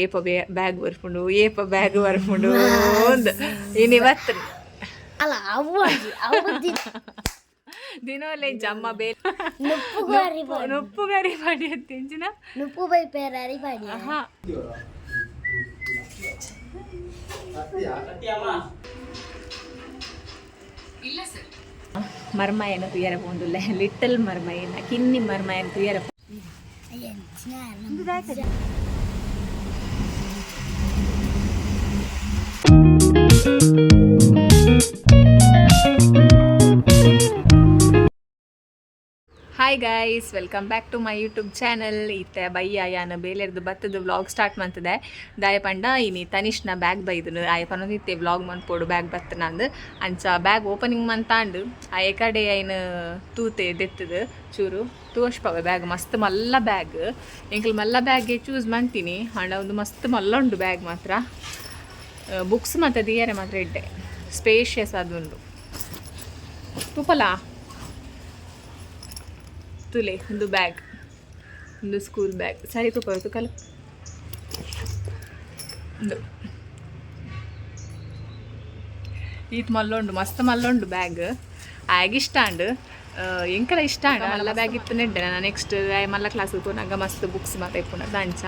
ಏಪ bag ಬರ್ಪುಂಡು, ಏಪ bag ಬರ್ಪುಂಡು ಅಂದ್ ಇನಿ ಬತ್ತ್. ಅಲ್ಲ, ಅವು ಅವು ದಿನೋಲೆ ಜಮ್ಮ ಬೇಲೆ. ನುಪ್ಪುಗು ಅರಿ. ನುಪ್ಪು ಗರಿ ಪಾಡಿ ಎಂಚಿನ? ನುಪ್ಪು ಬೈಪೇರ ಅರಿ ಪಾಡಿ. ಹಾ, ಮರ್ಮಯನ ತುಯರ ಪೋಂದುಲ್ಲೆ. ಲಿಟಲ್ ಮರ್ಮಯನ, ಕಿನ್ನಿ ಮರ್ಮಯನ ತುಯರ. ಎಂಚಿನ? Hi guys, welcome back to my YouTube channel. ಇತ್ತೆ ಬಯ್ಯ ಯಾನ ಬೇಲೆರ್ದು ಬತ್ತದ ವ್ಲಾಗ್ ಸ್ಟಾರ್ಟ್ ಮಂತದೆ. ದಾಯ ಪಂಡ ಇನಿ ತನಿಷ್ನ ಬ್ಯಾಗ್ ಬೈದನು. ಆಯ ಪನೊಂದಿತ್ತೆ ವ್ಲಾಗ್ ಮನ್ಪೋಡು ಬ್ಯಾಗ್ ಬತ್ತನಂದು. ಅಂಚ ಬ್ಯಾಗ್ ಓಪನಿಂಗ್ ಮಂತಾಂಡು. ಆಯ ಕಡೆ ಐನ್ ತೂತೆ ದೆತ್ತದು ಚೂರು ತೋಷ್ಪವೆ. ಬ್ಯಾಗ್ ಮಸ್ತ್ ಮಲ್ಲ ಬ್ಯಾಗ್. ಎಂಕಲ್ ಮಲ್ಲ ಬ್ಯಾಗ್ಗೆ ಚೂಸ್ ಮಂತೀನಿ. ಆಂಡ ಒಂದು ಮಸ್ತ್ ಮಲ್ಲ ಉಂಡು ಬ್ಯಾಗ್ ಮಾತ್ರ. ಬುಕ್ಸ್ ಮಾತ್ರ ದಿಯರೆ ಮಾತ್ರ ಎಡ್ಡೆ ಸ್ಪೇಷಿಯಸ್ ಅದುಂಡು. ತೂಪಲ, ತುಲೆ, ಒಂದು ಬ್ಯಾಗ್, ಒಂದು ಸ್ಕೂಲ್ ಬ್ಯಾಗ್. ಸರಿ, ತೂಪ ತೂಕಲ ಒಂದು ಈತ್ ಮಲ್ಲುಂಡು, ಮಸ್ತ್ ಮಲ್ಲುಂಡು ಬ್ಯಾಗ್. ಆಗ ಇಷ್ಟ ಅಂಡ್ ಎಂಕಲ ಇಷ್ಟ ಅಂಡ್. ಮಲ್ಲ ಬ್ಯಾಗ್ ಇತ್ತು ನೆಡ್ಡೆ. ನಾನು ನೆಕ್ಸ್ಟ್ ಮಲ್ಲ ಕ್ಲಾಸ್ ಪೋನಾಗ ಮಸ್ತ್ ಬುಕ್ಸ್ ಮಾತ ಇಪ್ಪುನದ. ಅಂಚ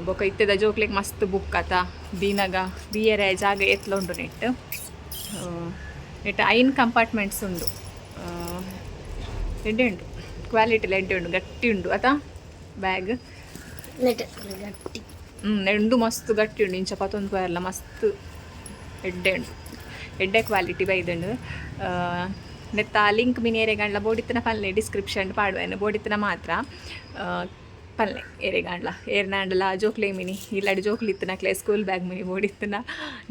ಬೊಕ ಇತ್ತೆದ ಜೋಕ್ಲೆಗ್ ಮಸ್ತ್ ಬುಕ್ ಆತ ದೀನಗ ದೀಯರೆ ಜಾಗ ಎತ್ಲ ಉಂಡು. ನೆಟ್ ನೆಟ್ ಐನ್ ಕಂಪಾರ್ಟ್ಮೆಂಟ್ಸ್ ಉಂಡು. ಎಡ್ಡೆ ಉಂಟು, ಕ್ವಾಲಿಟಿ ಎಡ್ಡೆ ಉಂಡು, ಗಟ್ಟಿ ಉಂಡು ಅತಾ ಬ್ಯಾಗ್. ನೆಟ್ ಗಟ್ಟಿ. ಹ್ಞೂ, ಉಂಡು, ಮಸ್ತ್ ಗಟ್ಟಿ ಉಂಡು. ಇಂಚ ಪತ್ತೊಂದು ಪೋಯಲ್ಲ, ಮಸ್ತ್ ಎಡ್ಡೆ ಉಂಡು, ಎಡ್ಡೆ ಕ್ವಾಲಿಟಿ ಬೈದುಂಡು. ನೆತ್ತ ಲಿಂಕ್ ಮಿನಿ ಏರೆಗಾಂಡ್ಲ ಬೋಡಿತ್ತನ ಪಲ್ಲೆ, ಡಿಸ್ಕ್ರಿಪ್ಷನ್ ಪಾಡುವೆನು. ಬೋಡಿತ್ತನ ಮಾತ್ರ ಪಲ್ಲೆ. ಏರೆಗಾಂಡ್ಲ ಏರ್ನಾಂಡಲ ಜೋಕ್ಲೆ ಮಿನಿ ಇಲ್ಲಡ್ Choksi ಇತ್ತನಕ್ಲೆ school bag mini ಬೋಡಿತ್ತನ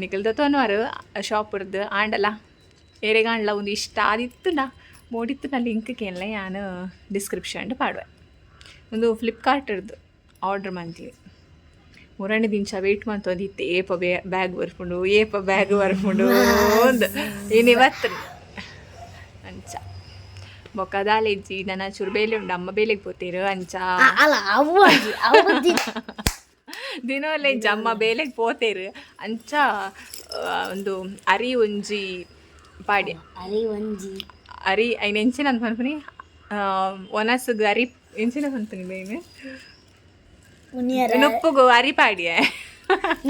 ನಿಕಲ್ದ ತೊನವಾರು shop ಇರ್ದು. ಆಂಡಲ ಏರೆಗಾಂಡ್ಲ ಒಂದು ಇಷ್ಟ ಆದಿತ್ತುಂಡ ಬೋಡಿತ್ತನ ಲಿಂಕ್ ಕೇನ್ಲೆ, ಯಾನ್ ಡಿಸ್ಕ್ರಿಪ್ಷನ್ ಪಾಡುವೆ. ಒಂದು ಫ್ಲಿಪ್ಕಾರ್ಟ್ ಇರ್ದು ಆರ್ಡ್ರ್ ಮಂತೀವಿ. ಮೂರನೇ ದಿಂಚ ವೆಯ್ಟ್ ಮಂತೊಂದಿತ್ತೆ, ಏಪ ಬ್ಯಾಗ್ ಬರ್ಪುಂಡು, ಏಪ ಬ್ಯಾಗ್ ಬರ್ಪುಂಡು ಅಂದ್. ಇನಿ ಬತ್ತು. ಅಂಚ ಬೊಕ್ಕ ದಾಲೆಜ್ಜಿ, ನನ ಚೂರು ಬೇಲೆ ಉಂಡು. ಅಮ್ಮ ಬೇಲೆಗ್ ಪೋತೇರು. ಅಂಚ ಅಲ್ಲ, ಅವು ಅವು ದಿನೋಲೆ ಅಮ್ಮ ಬೇಲೆಗ್ ಪೋತೇರು. ಅಂಚ ಒಂದು ಅರಿ ಒಂಜಿ ಪಾಡ್ಯ. ಅರಿ ಒಂಜಿ. ಅರಿ ಐನ್ ಎಂಚಿನ ಅಂತ ಪನ್ಪುನಿ, ಒನಸುಗು ಅರಿ ಎಂಚಿನ ಪನ್ಪುನಿ ಬೇನೆ? ಉನಿಯರ. ನುಪ್ಪುಗು ಅರಿ ಪಾಡಿಯೆ.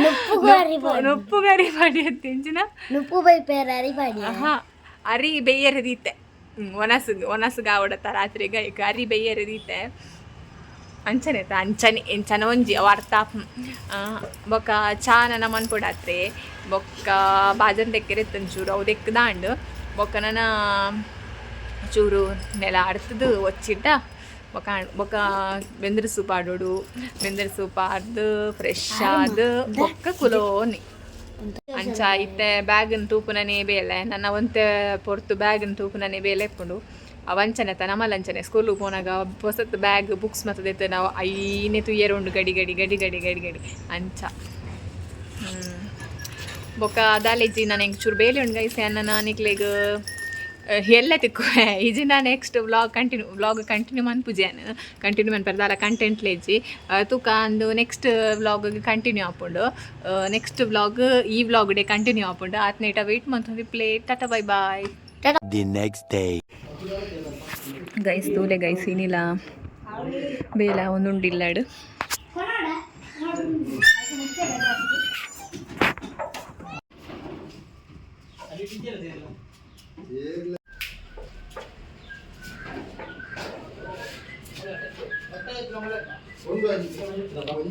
ನುಪ್ಪುಗು ಅರಿ. ನುಪ್ಪುಗು ಅರಿ ಪಾಡಿ ಅಂತ ಎಂಚಿನ? ನುಪ್ಪು ಬೈಪೇರ ಅರಿ ಪಾಡಿ. ಹಾ, ಅರಿ ಬೆಯ್ಯರೆ ದೀತೆ. ಒನಸುಗು ಒನಸುಗು ಆವಡತ್ತ ರಾತ್ರಿಗೆ ಈಗ ಅರಿ ಬೆಯ್ಯರೆ ದೀತೆ. ಅಂಚನೆ ಆಯ್ತಾ? ಅಂಚನೆ ಎಂಚನ ಒಂಜಿ ಅವು ಅರ್ಥ. ಬೊಕ್ಕ ಚಾ ನನ ಮನ್ಪೊಡಾತ್ರೆ. ಬೊಕ್ಕ ಬಾಜನ್ ದೆಕ್ಕೆರೆ ಒಂಚೂರು ಅವು ದೆಕ್ಕ್ದಾಂಡ್. ಬೊಕ್ಕ ನನ ಚೂರು ನೆಲ ಅಡ್ತದು ಒಚ್ಚಿಟ್ಟ. ಬೊಕ್ಕ ಬೊಕ್ಕ ಬೆಂದ್ರ ಸೂಪ್ ಆಡೋಡು. ಬೆಂದ್ರ ಸೂಪ್ ಆಡ್ದು ಫ್ರೆಶ್ ಆದ್ ಬೊಕ್ಕ ಕುಲೋನಿ. ಅಂಚ ಇತ್ತೆ ಬ್ಯಾಗನ್ ತೂಪುನನೇ ಬೇಲೆ. ನನ್ನ ಒಂತೆ ಪೊರ್ತು ಬ್ಯಾಗನ್ ತೂಪುನನೇ ಬೇಲೆ ಇಪ್ಪುಂಡು. ಅವಂಚನೆ ತ ನಮಲಂಚನೆ ಸ್ಕೂಲ್ ಪೋನಾಗ ಪೊಸತ್ ಬ್ಯಾಗ್ ಬುಕ್ಸ್ ಮತ್ತ ದೆತ್ತ್ ನಾವು ಐನೆ ತುಯ್ಯರೆ ಉಂಡು ಗಡಿ ಗಡಿ ಗಡಿ ಗಡಿ ಗಡಿ ಗಡಿ. ಅಂಚ ಬೊಕ್ಕ ದಾಲೇಜಿ, ನಾನು ಎಂಕ್ ಚೂರು ಬೇಲೆ ಉಂಡು ಗೈಸ್. ನನ್ನ ನಿಕ್ಲೆಗ್ ಎಲ್ಲ ತಿಕ್ಕುವೆ ಇಜಿನ next vlog continue, vlog continue ಮನ್ಪುಜಿ ಯಾನ್. ಕಂಟಿನ್ಯೂ ಮನ್ಪೆರೆ ದಾಲ ಕಂಟೆಂಟ್ ಲೇಜಿ ತೂಕ. ಅಂದು ನೆಕ್ಸ್ಟ್ ವ್ಲಾಗ್ ಕಂಟಿನ್ಯೂ ಆಪುಂಡು. ನೆಕ್ಸ್ಟ್ ವ್ಲಾಗ್ ಈ ವ್ಲಾಗ್ ಡೇ ಕಂಟಿನ್ಯೂ ಆಪುಂಡು. ಆತ್ನೇಟ ವೆಯ್ಟ್ ಮಂತೊಂದು play. Tata, bye bye. The next day. Guys, ತೂಲೆ ಗೈಸ್, ಏನಿಲ್ಲ ಬೇಲ ಒಂದುಂಡಿಲ್ಲಾಡು.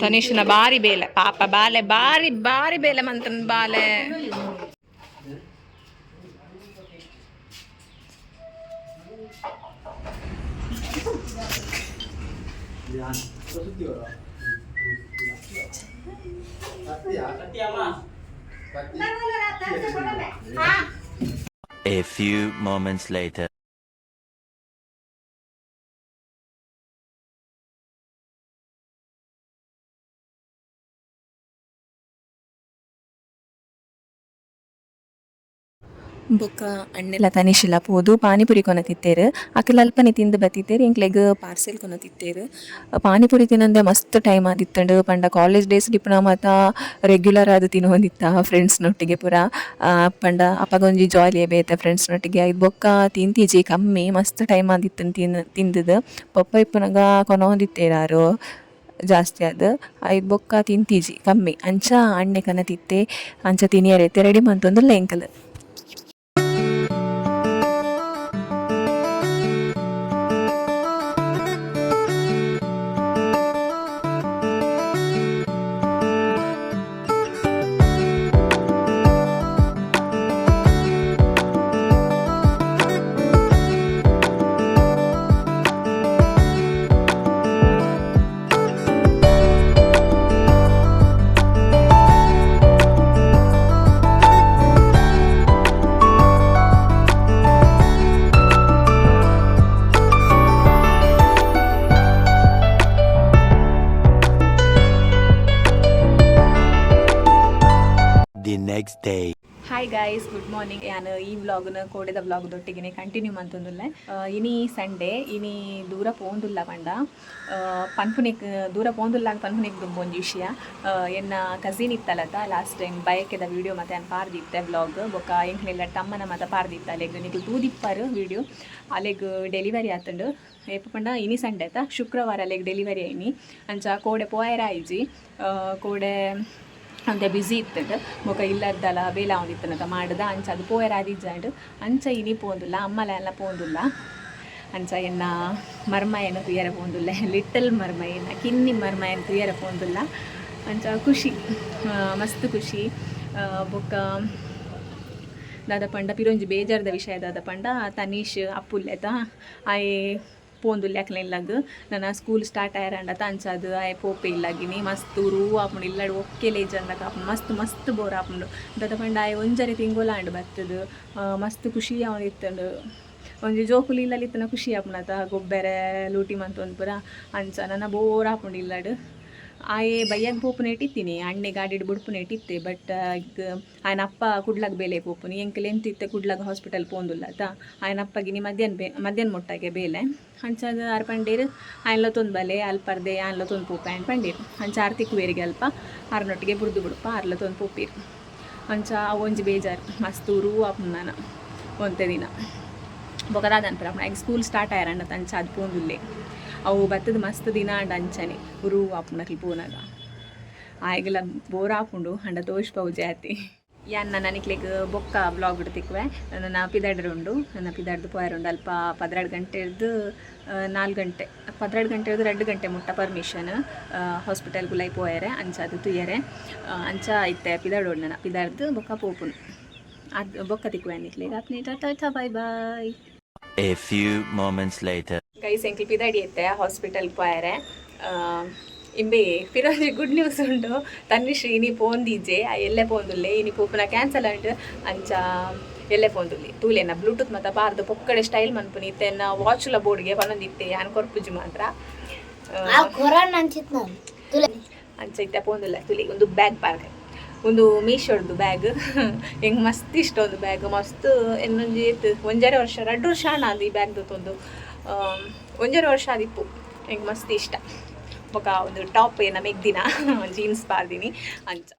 ತನಿಷ್ನ ಬಾರಿ ಬೇಲೆ ಪಾಪ. ಬಾಲೆ ಬಾರಿ ಬಾರಿ ಬೇಲೆ ಮಂತನ್ ಬಾಲೆ. A few moments later. ಬೊಕ್ಕ ಅಣ್ಣೆಲ ತನಿಷಿಲ ಪೋದು ಪಾನಿಪುರಿ ಕೊನತಿತ್ತೆರ್. ಅಕುಲು ಅಲ್ಪನೆ ತಿಂದು ಬತ್ತಿತ್ತೆರ್, ಎಂಕ್ಲೆಗ್ ಪಾರ್ಸೆಲ್ ಕೊನತಿತ್ತೆರ್. ಪಾನಿಪುರಿ ತಿನಂದೆ ಮಸ್ತ್ ಟೈಮ್ ಆದಿತ್ತುಂಡು. ಪಂಡ ಕಾಲೇಜ್ ಡೇಸ್ ಇಪ್ಪುನ ಮಾತ ರೆಗ್ಯುಲರ್ ಆದ್ ತಿನೊಂದಿತ್ತ ಫ್ರೆಂಡ್ಸ್ನೊಟ್ಟಿಗೆ ಪೂರ. ಪಂಡ ಅಪಗ ಒಂಜಿ ಜಾಲಿಯೇ ಬೇತೆ ಫ್ರೆಂಡ್ಸ್ನೊಟ್ಟಿಗೆ. ಐದ್ ಬೊಕ್ಕ ತಿಂತಿಜಿ ಕಮ್ಮಿ, ಮಸ್ತ್ ಟೈಮ್ ಆದಿತ್ತುಂಡು ತಿಂದುದು. ಪೊಪ್ಪ ಇಪ್ಪುನಗ ಕೊನೊಂದಿತ್ತೆರ್ ಆರು ಜಾಸ್ತಿ ಆದ್. ಐದ್ ಬೊಕ್ಕ ತಿಂತಿಜಿ ಕಮ್ಮಿ. ಅಂಚ ಅಣ್ಣೆ ಕನತಿತ್ತೆ, ಅಂಚ ತಿನಿಯರೆ ಇತ್ತೆ ರೆಡಿ ಮಂತೊಂದುಲ್ಲೆ ಎಂಕುಲು. The next day. Hi guys, good morning. ಯಾನ್ ಈ ವ್ಲಾಗ್ನ ಕೋಡೆದ ವ್ಲಾಗ್ ದೊಟ್ಟಿಗೆನೆ ಕಂಟಿನ್ಯೂ ಮಂತೊಂದುಲ್ಲೆ. ಇನಿ ಸಂಡೇ, ಇನಿ ದೂರ ಪೋಂದುಲ್ಲ ಪಂಡ ಪನ್ಪುನೆಕ್ ದೂರ ಪೋಂದುಲ್ಲ ಪನ್ಪುನೆಕ್ ದುಂಬು ಒಂಜಿ ವಿಷಯ. ಎನ್ನ ಕಸಿನ್ ಇತ್ತಲತ, ಲಾಸ್ಟ್ ಟೈಮ್ ಬಯಕೆದ ವೀಡಿಯೋ ಮತ್ತೆ ಯಾನ್ ಪಾರ್ದಿತ್ತೆ ವ್ಲಾಗ್. ಬೊಕ್ಕ ಎಂಕ್ಲೆಲ್ಲ ತಮ್ಮನ ಮಾತ ಪಾರ್ದಿತ್ತ ಅಲೆಗ್, ನಿಕ್ಲು ತೂದಿಪ್ಪರ್ ವೀಡಿಯೋ. ಅಲೆಗ್ ಡೆಲಿವರಿ ಆತುಂಡು. ಏಪ ಪಂಡ ಇನಿ ಸಂಡೇ ಆತ, ಶುಕ್ರವಾರ ಅಲೆಗ್ ಡೆಲಿವರಿ ಆಯ್ನಿ. ಅಂಚ ಕೋಡೆ ಪೋಯೆರ ಆಯ್ಜಿ. ಕೋಡೆ ಅಂತೆ ಬ್ಯುಸಿ ಇತ್ತುಂಡು. ಬೊಕ ಇಲ್ಲದ್ದಲ ಬೇಲೆ ಆವೊಂದಿತ್ತುಂಡತ ಮಾಡುದ, ಅಂಚ ಅದು ಪೋಯೆರ ಆದಿಜ್ಜಾಂಡ್. ಅಂಚ ಇನಿ ಪೋಂದುಲ್ಲ, ಅಮ್ಮಲ ಎಲ್ಲ ಪೋಂದುಲ್ಲ. ಅಂಚ ಎನ್ನ ಮರ್ಮಯನ ತೂಯರೆ ಪೋಂದುಲ್ಲೆ, ಲಿಟಲ್ ಮರ್ಮಯನ, ಕಿನ್ನಿ ಮರ್ಮಯನ ತೂಯರೆ ಪೋಂದುಲ್ಲ. ಅಂಚ ಖುಷಿ, ಮಸ್ತ್ ಖುಷಿ. ಬೊಕ್ಕ ದಾದ ಪಂಡ ಪಿರೊಂಜಿ ಬೇಜಾರದ ವಿಷಯ ದಾದ ಪಂಡ, ತನೀಶ್ ಅಪ್ಪುಲ್ಲೆತ ಆಯೆ ಪೋಂದುಲ್ಲೆ ಅಕ್ಲೆನ ಇಲ್ಲಗ್. ನನ ಸ್ಕೂಲ್ ಸ್ಟಾರ್ಟ್ ಆಯರಂಡತ, ಅಂಚಾದ್ ಆಯೆ ಪೋಪೆ ಇಲ್ಲಗಿನಿ. ಮಸ್ತ್ ಉರು ಆಪುಂಡು ಇಲ್ಲಡ್, ಒಕ್ಕೆಲೆ ಇಜ್ಜಂದಕ ಆಪುಂಡು, ಮಸ್ತ್ ಮಸ್ತ್ ಬೋರ್ ಆಪುಂಡು. ದಾದ ಪಂಡ ಆಯೆ ಒಂಜರೆ ತಿಂಗೊಲಾಂಡ್ ಬತ್ತುದು. ಮಸ್ತ್ ಖುಷಿ ಆವೊಂದಿತ್ತುಂಡು. ಒಂಜಿ ಜೋಕುಲು ಇಲ್ಲಲ್ ಇತ್ತುಂಡ ಖುಷಿ ಆಪುಂಡತ, ಗೊಬ್ಬೆರೆ ಲೂಟಿ ಮಂತೊಂದು ಪೂರ. ಅಂಚ ನನ ಬೋರ್ ಆಪುಂಡು ಇಲ್ಲಡ್. ಆಯೆ ಬಯ್ಯಗ್ ಪೋಪುನೇಟ್ ಇತ್ತೀನಿ, ಅಣ್ಣೆ ಗಾಡಿಡ್ ಬುಡ್ಪುನೇಟ್ ಇತ್ತೆ. ಬಟ್ ಆಯನ ಅಪ್ಪ ಕುಡ್ಲಗ್ ಬೇಲೆ ಪೋಪುನಿ, ಎಂಕುಲು ಎಂತ ಇತ್ತೆ ಕುಡ್ಲಗ್ ಹಾಸ್ಪಿಟಲ್ ಪೋಂದುಲ್ಲತ. ಆಯನ ಅಪ್ಪಗಿನಿ ಮಧ್ಯಾಹ್ನ ಬೇ ಮಧ್ಯಾಹ್ನ ಮುಟ್ಟಾಗೆ ಬೇಲೆ. ಅಂಚಾದ್ ಆರ್ ಪಂಡೇರು ಆಯನ್ಲ ತೊಂದು ಬಲೆ ಅಲ್ಪರ್ದೆ ಆಯನ್ಲ ತೊಂದು ಪೋಪೆ ಆಯನ್ ಪಂಡೇರು. ಅಂಚ ಆರ್ ತಿಕ್ಕುವೇರಿಗೆ ಅಲ್ಪ ಆರ್ನೊಟ್ಟಿಗೆ ಬುಡ್ದು ಬುಡ್ಪ, ಆರ್ಲ ತೊಂದು ಪೋಪೇರು. ಅಂಚ ಒಂಜಿ ಬೇಜಾರು, ಮಸ್ತ್ ಉರು ಆಪುಂಡು ನಾನ ಒಂತೆ ದಿನ. ಬೊಕ ದಾದ ಅನ್ಪುರ ಆಂಡ ಸ್ಕೂಲ್ ಸ್ಟಾರ್ಟ್ ಆಯರಂಡ ಅಂಚ ಅದು ಪೋಂದುಲ್ಲೆ. ಅವು ಬತ್ತದ ಮಸ್ತ್ ದಿನ ಆಂಡ ಅಂಚನೆ ಉರು ಆಪುಂಡು ಅಕ್ಲು ಪೋನಗ. ಆಯೆಗ್ಲ ಬೋರ್ ಆಪುಂಡು, ಅಂಡ ತೋಜ್ಪವು ಜಾತಿ. ಯಾನ್ ನನಕ್ಲೆಗ್ ಬೊಕ್ಕ ವ್ಲಾಗ್ ತಿಕ್ಕುವೆ. ನನ್ನ ಪಿದಾಡ್ರೆ ಉಂಡು, ನನ್ನ ಪಿದಾಡ್ದು ಪೋಯರೆ ಉಂಡು. ಅಲ್ಪ 12 ಗಂಟೆರ್ದು 4 ಗಂಟೆ, 12 ಗಂಟೆರ್ದು 2 ಗಂಟೆ ಮುಟ್ಟ ಪರ್ಮಿಷನ್ ಹಾಸ್ಪಿಟಲ್ ಗುಲೈ ಪೋಯರೆ, ಅಂಚ ಅದು ತುಯ್ಯರೆ. ಅಂಚ ಇತ್ತೆ ಪಿದಾಡೋಡು, ನನ್ನ ಪಿದಾಡ್ದು ಬೊಕ್ಕ ಪೋಪುನು. ಅದು ಬೊಕ್ಕ ತಿಕ್ಕುವೆ ನಿಕ್ಲೆಗ್. ಆತ್ನೆ, Tata, bye bye. A few moments later. Guys, ಎಂಕ್ಲು ಪಿದಾಡಿ ಇತ್ತೆ ಹಾಸ್ಪಿಟಲ್ ಪೋಯರೆ. ಇಂಬೆ ಪಿರೊಂಜಿ ಗುಡ್ ನ್ಯೂಸ್ ಉಂಡು. ತನ್ನಿಶ್ ಇನಿ ಪೋಂದಿಜ್ಜೆ, ಎಲ್ಲೆ ಪೋಂದುಲ್ಲೆ. ಇನಿ ಪೋಪುನ ಕ್ಯಾನ್ಸಲ್ ಅಂಡ್. ಅಂಚ ಎಲ್ಲೆ ಪೋಂದುಲ್ಲೆ. ತೂಲೆನ ಬ್ಲೂಟೂತ್ ಮಾತ ಪಾರ್ದು ಪೊಕ್ಕಡೆ ಸ್ಟೈಲ್ ಮನ್ಪುನಿ. ಇತ್ತೆ ಎನ್ನ ವಾಚ್ಲ ಬೋರ್ಡ್ಗೆ ಪನೊಂದಿತ್ತೆ, ಯಾನ್ ಕೊರ್ಪುಜಿ ಮಾತ್ರ. ಆ ಕೊರಾನ್ ಅಂಚಿತ್ ನಾನು ಅಂಚ ಇತ್ತೆ ಪೋಂದುಲ್ಲ. ತುಲಿ ಒಂದು ಬ್ಯಾಗ್ ಪಾರ್ಕ್, ಒಂದು ಮೀಶೋಡ್ದು ಬ್ಯಾಗ್. ಎಂಕ್ ಮಸ್ತ್ ಇಷ್ಟ ಒಂದು ಬ್ಯಾಗ್. ಮಸ್ತ್ ಎನ್ನೊಂಜಿ ಏತ್ ಒಂಜರೆ ವರ್ಷ 2 ವರ್ಷ ಆಂಡ ಅಂದು ಈ ಬ್ಯಾಗ್ ದೊತ್ತೊಂದು, ಒಂಜರೆ ವರ್ಷ ಆದಿಪ್ಪು. ಎಂಕ್ ಮಸ್ತ್ ಇಷ್ಟ. ಬೊಕ ಒಂದು ಟಾಪ್ ಏನ ಮೆಗ್ದಿನ ಜೀನ್ಸ್ ಪಾರ್ದಿನಿ. ಅಂಚ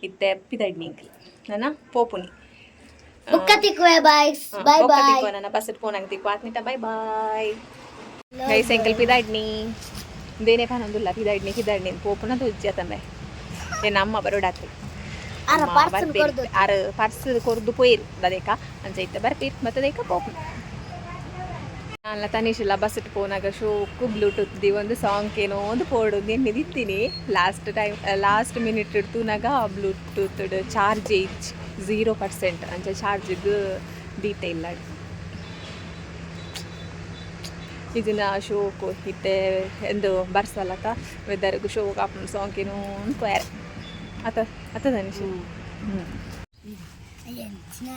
ಇತ್ತೆ ಪಿದಡ್ನಿ ಎಂಕ್ಲು, ನನ ಪೋಪುನಿ. ಬೊಕ್ಕ ತಿಕ್ಕುವೆ, ಬಾಯ್ ಬಾಯ್ ಬಾಯ್. ತಿಕ್ಕುವ ನನ್ನ ಬಸ್ ಫೋನ್ ತಿಕ್ಕು ಆತ್ನಿಟ. Bye bye guys. ಎಂಕಲ್ ಪಿದಾಡ್ನಿ ದೇನೆ ಪನೊಂದುಲ್ಲ. ಪಿದಾಡ್ನಿ ಪಿದಾಡ್ನಿ ಪೋಪುನ ತೋಜ್ಜಿ ತಂಬೆ. ಏನ ಅಮ್ಮ ಬರೋಡಾತ್ರಿ. ಆರ ಪಾರ್ಸಲ್ ಕೊರ್ದು. ಆರ್ ಪರ್ಸ್ ಕೊರ್ದು ಪೋಯಿರು ದದೇಕ. ಅಂಚ ಇತ್ತೆ ಬರ್ಪೀರ್ ಮತ್ತದೇಕ ಪೋಪುನು. ಅಲ್ಲ ತನೀಶ್ ಬಸ್ ಪೋನಾಗ ಶೋಕು ಬ್ಲೂಟೂತ್ the ಒಂದು ಸಾಂಗ್ ಏನೋ ಒಂದು ಪೋಡು ಎನ್ನಿದಿತ್ತೀನಿ. ಲಾಸ್ಟ್ ಟೈಮ್ ಲಾಸ್ಟ್ ಮಿನಿಟ್ ತೂನಾಗ ಬ್ಲೂಟೂತ್ ಚಾರ್ಜ್ ಇಜ್ಜಿ, 0%. ಅಂಚ ಚಾರ್ಜಿಗ್ ದೀತೆ ಇಲ್ಲ. ಇದನ್ನ ಶೋಕು ಇತ್ತೆ ಎಂದು ಬರ್ಸಲತ್ತ ವೆದರ್ಗ್ ಶೋಕ್ ಆಪುಂಡು ಸಾಂಗ್ ಏನೋ ಪೋಯಾರೆ ಅತ ಅತ ತನೀಶ್. ಎಂಚಿನ.